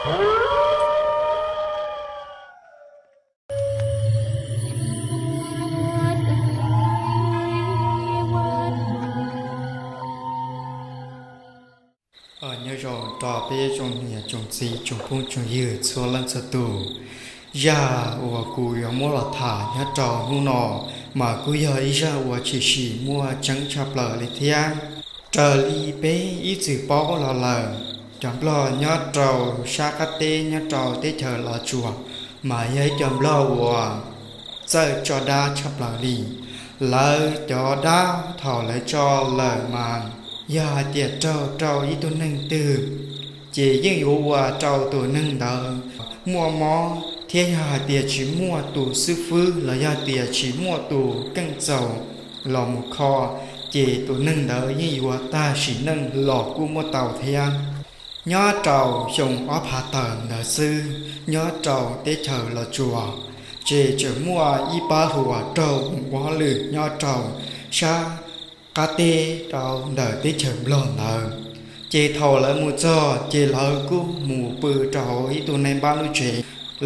Nyob zoo rau peb tsoom niam tsoom txiv tsoom phooj tsoom ywg txhua leej txhua tus. Zaj uas kuv yuav muab los tham nyob rau hnub no mas kuj yog ib zaj uas tshwm sim muaj tseeb tshaj plaws li thiab. Raws li peb ib txwm paub los lawm, cov Nplog nyob rau sab qab teb nyob rau teb chaws Los Tsuas mas yog ib cov Nplog uas txawj tso dab tshaj plaws li. Lawv cov dab thaum lawv tso lawm mas yog hais tias raug rau ib tug neeg twg ces yeej yuav ua rau tus neeg ntawd muaj mob, thiab yog hais tias tsis muaj tus xib fwb los yog tias tsis muaj tus keej txaus los mus kho ces tus neeg ntawd yeej yuav tag sim neej los kuj muaj tau thiab. Nyob rau xyoo ob phav tawm ntawd xwb, nyob rau teb chaws Los Tsuas ces tseem muaj ib pab hluas raug mus ua hauj lwm nyob rau sab qab teb rau ntawm teb chaws Nplog ntawd. Ces thaum lawv mus txog ces lawv kuj mus pw rau hauv ib tug nais npab lub tsev.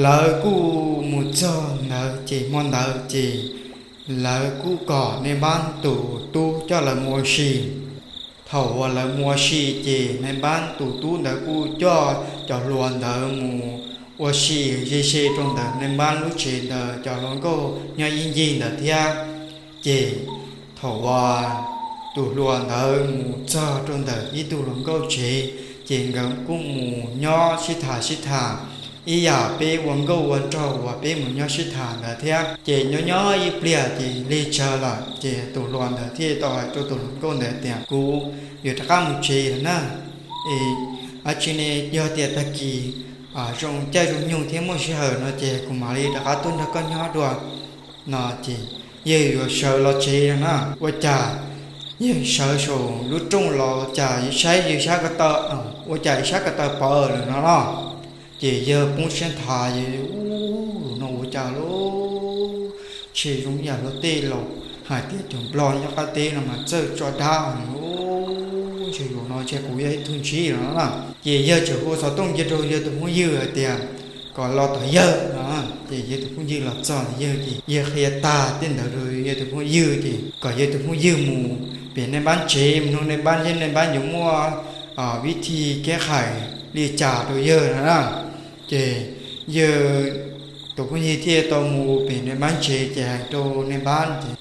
Lawv kuj mus txog ntawd ces hmo ntawd ces lawv kuj kom nais npab tus tub coj lawv mus ua si. Thaum uas lawv mus ua si ces nais npab tus tub ntawd kuj coj cov hluas ntawd mus ua si ze ze rau ntawm nais npab lub tsev ntawd cov hluas nkauj nyob ib ncig ntawd thiab. Ces thaum uas tus hluas ntawd mus txog rau ntawm ib tug hluas nkauj tsev, ces nkawd kuj mus nyob sib tham sib tham ib yam peb ua nkauj ua nraug uas peb mus nyob sib tham ntawd thiab. Ces nyob nyob ib pliag ces lig tsawv lawm ces tus hluas ntawd thiaj tau hais rau tus hluas nkauj ntawd tias, kuv yuav rov qab mus tsev lawm na. Es ab tsi ne, yog tias tag kis zoo caij zoo nyoog thiab muaj sij hawm no ces kuv mam li rov qab tuaj nrog koj nyob dua. No ces yawg yuav sawv los tsev no na, ua cas yawg sawv saum lub rooj los cas yawg saib yawg sab ko taw, ua cas yawg sab ko taw pawv lawm no los. Ces yawg poob siab nthav, yawg ua no ua cas lub tsheb zoo ib yam luag tej laus hais tias cov Nplog nyob qab teb no mas txawj tso dab lub tsheb yuav no ces kuv yog ib tug ntsib no na. Ces yawg tseem hu xov tooj cia rau yawg tus phooj ywg hais tias kom los tom yawg no. Ces yawg tus phooj ywg los txog yawg ces yawg qhia tag tej ntawd rau yawg tus phooj ywg ces kom yawg tus phooj ywg mus pem nais npab tsev mus nug nais npab seb nais npab yuav muaj vib thij keb qhais li cas rau yawg no na. Ces yawg tus phooj ywg thiaj tau mus pem nais npab tsev ces hais rau nais npab ces,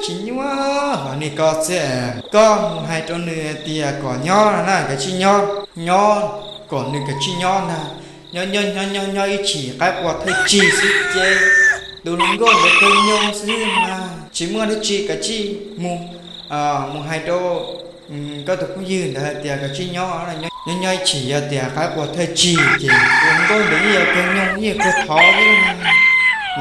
tsis nyuaj, hov ni koj xwb, koj mus hais rau nws tias kom nyob no na, kav tsij nyob, nyob, kom nws kav tsij nyob ntag. Nyob nyob nyob nyob nyob ib chim qaib qua thawj tsig xwb ces tus hluas nkauj ntawd kawg nyob xwb mas tsis muaj dab tsi, kav tsij mus, mus hais rau koj tus phooj ywg ntawd hais tias kav tsij nyob, nyob nyob ib chim yog tias qaib qua thawj tsig ces tus hluas nkauj ntawd yeej yuav kawg nyob yeej yuav kawg thov xwb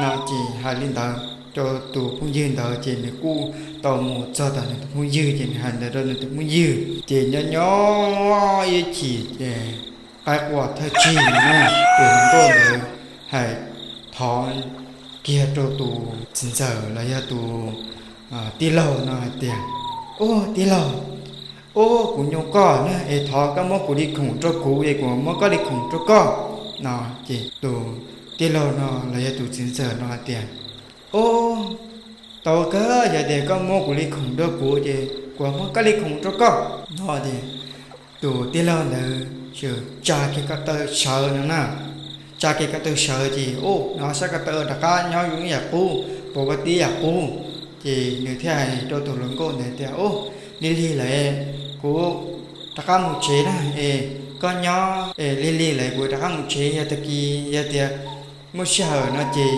no. Ces hais li ntawd rau tus phooj ywg ntawd ces nws kuj tau mus txog tom nws tus phooj ywg ces nws hais ntawd rau nws tus phooj ywg ces nyob nyob ib chim ces qaib qua thawj tsig na, tus hluas nkauj ntawd hais thov kiag rau tus txiv ntxawm los yog tus tij laug no hais tias, ub tij laug, ub kuv nyoo koj na es thov koj muab kuv li khoom rau kuv es kuv muab koj li khoom rau koj no. Ces tus tij laug no los yog tus txiv ntxawm no hais tias, ub, tau kawg, yog tias koj muab kuv li khoom rau kuv ces kuv muab koj li khoom rau koj no. Ces tus tij laug ntawd tsa kiag ko taw sawv no na, tsa kiag ko taw sawv ces ub no sab ko taw rov qab nyob zoo ib yam qub, pom ko tib yam qub. Ces nws thiaj hais rau tus hluas nkauj ntawd tias, ub, lig lig lawm, kuv rov qab mus tsev na es koj nyob, lig lig lawm kuv rov qab mus tsev, yog tag kis yog tias muaj sij hawm no ces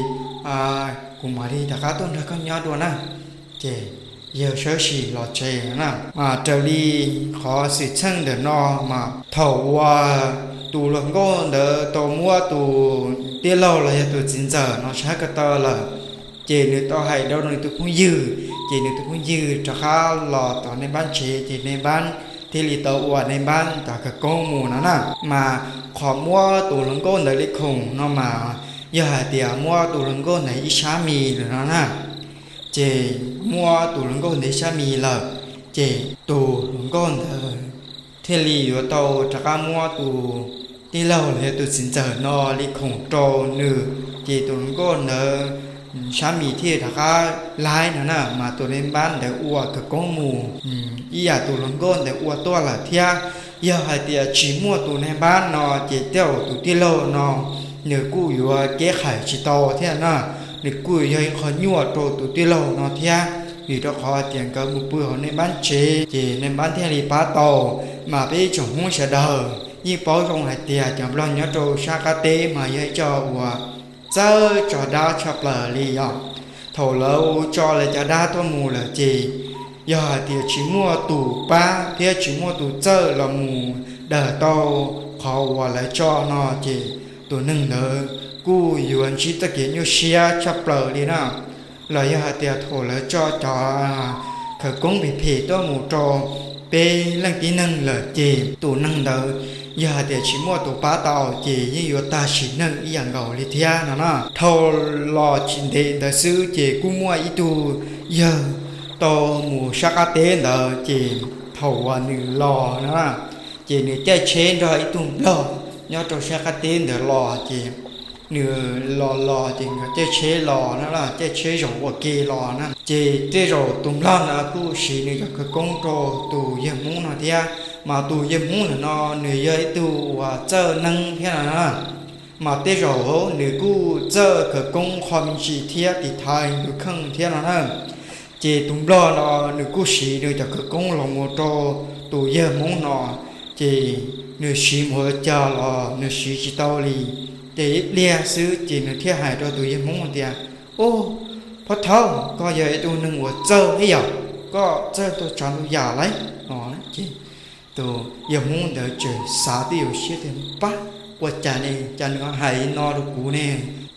kuv mam li rov qab tuaj nrog koj nyob dua na. Ces yawg sawv tsees los tsev na. Mas raws li qhov xwm txheej ntawm no mas thaum uas tus hluas nkauj ntawd tau muab tus tij laug los yog tus txiv ntxawm no sab ko taw lawm, ces nws tau hais rau nws tus phooj ywg, ces nws tus phooj ywg rov qab los tom nais npab tsev ces nais npab thiaj li tau ua nais npab cov khawv koob mus no na. Mas qhov muab tus hluas nkauj ntawd li khoom no mas yog hais tias muab tus hluas nkauj ntawd ib sab mis lawm no na. Ces muab tus hluas nkauj ntawd ib sab mis lawm, ces tus hluas nkauj ntawd thiaj li yuav tau rov qab muab tus tij laug los yog tus txiv ntxawm no li khoom rau nws, ces tus hluas nkauj ntawd sab mis thiaj rov qab laib no na, mas tus nais npab ntawd ua khawv koob mus ib yam tus hluas nkauj ntawd ua tuaj lawm thiab. Yog hais tias tsis muaj tus nais npab no ces tej zaum tus tij laug no nws kuj yuav keb qhais tsis tau thiab na, nws kuj yog ib qho nyuaj rau tus tij laug no thiab, vim rau qhov tias nkawd mus pw hauv nais npab tsev ces nais npab thiaj li pab tau. Mas peb ib tsoom Hmoob sawv daws yeej paub zoo hais tias cov Nplog nyob rau sab qab teb mas yog ib co uas txawj tso dab tshaj plaws li os. Thaum lawv tso lawv cov dab tuaj mus lawm ces yog hais tias tsis muaj tus pab thiab tsis muaj tus txawj los mus daws tau qhov uas lawv tso no ces tus neeg ntawd kuj yuav ntsib txoj kev nyuaj siab tshaj plaws li na. Los yog hais tias thaum lawv tso cov khawv koob phem phem tuaj mus rau peb leej tib neeg lawm ces tus neeg ntawd yog hais tias tsis muaj tus pab tau ces yeej yuav tag sim neej ib yam nkaus li thiab no na. Dhau los tsis ntev ntawd xwb ces kuj muaj ib tug yawg tau mus sab qab teb ntawd ces thaum uas nws los no na, ces nws caij tsheb nrog ib tug Nplog nyob rau sab qab teb ntawd los ces nws los los ces nkawd caij tsheb los no na, caij tsheb zaum ua ke los na. Ces tej zaum tus Nplog ntawd kuj siv nws cov khawv koob rau tus yawg Hmoob no thiab, mas tus yawg Hmoob ntawm no nws yog ib tug uas txawj neeb thiab no na, mas tej zaum nws kuj txawj khawv koob qho me ntsis thiab tiv thaiv tus kheej thiab no na. Ces tus Nplog no nws kuj siv nws cov khawv koob los mus rau tus yawg Hmoob no, ces nws siv mus ua cas los nws siv tsis tau li. Ces ib pliag xwb ces nws thiaj hais rau tus yawg Hmoob tias, Ub, phob thaub, koj yog ib tug neeg uas txawj thiab yom, koj txawj tau tsav ntau yam lauj no. Ces tus yawg Hmoob ntawd tseem xav twj ywm siab tias, Pab, ua cas ne, cas nws hais no rau kuv ne?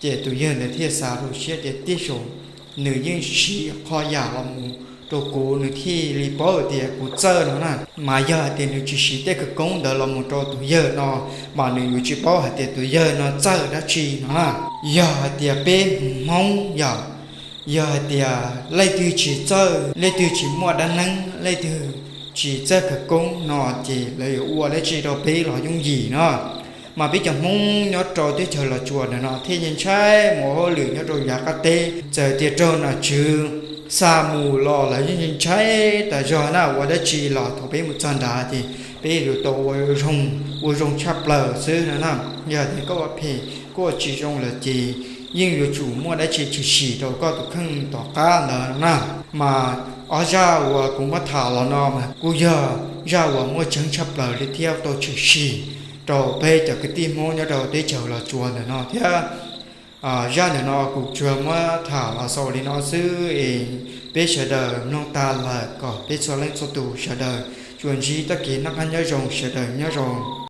Ces tus yawg ntawd thiaj xav rau siab tias, Tej zaum nws yeej siv qho yam los mus rau kuv nws thiaj li paub tias kuv txawj no na. Mas yog hais tias nws tsis siv tej khawv koob ntawd los mus rau tus yawg no, mas nws yuav tsis paub hais tias tus yawg no txawj dab tsi no na. Yog hais tias peb Hmoob yom, yog hais tias leej twg tsis txawj, leej twg tsis muaj dab neeb, leej twg tsis txawj khawv koob no ces lawv yuav ua dab tsi rau peb los yooj yim no. Mas peb cov Hmoob nyob rau teb chaws Los Tsuas ntawm no thiaj ntshai mus ua hauj lwm nyob rau yav qab teb, txawm tias raug nom tswv xa mus los lawv yeej ntshai tas zog na. Ua dab tsi los thaum peb mus txog nrad ces peb yuav tau ua zoo, ua zoo tshaj plaws xwb no na. Yog tias koj ua phem, koj ua tsis zoo lawm ces yeej yuav tsum muaj dab tsi tshwm sim rau koj tus kheej tom qab ntawd no na. Mas ob zaj uas kuv muab tham los no mas kuj yog zaj uas muaj tseeb tshaj plaws li thiab tau tshwm sim rau peb cov kwv tij Hmoob nyob rau teb chaws Los Tsuas ntawm no thiab. Zaj ntawm no kuv tsuas muab tham los xaus li no xwb es peb sawv daws mloog tag lawm kom peb txhua leej txhua tus sawv daws tsuas ntsib txoj kev noj qab nyob zoo, sawv daws nyob zoo.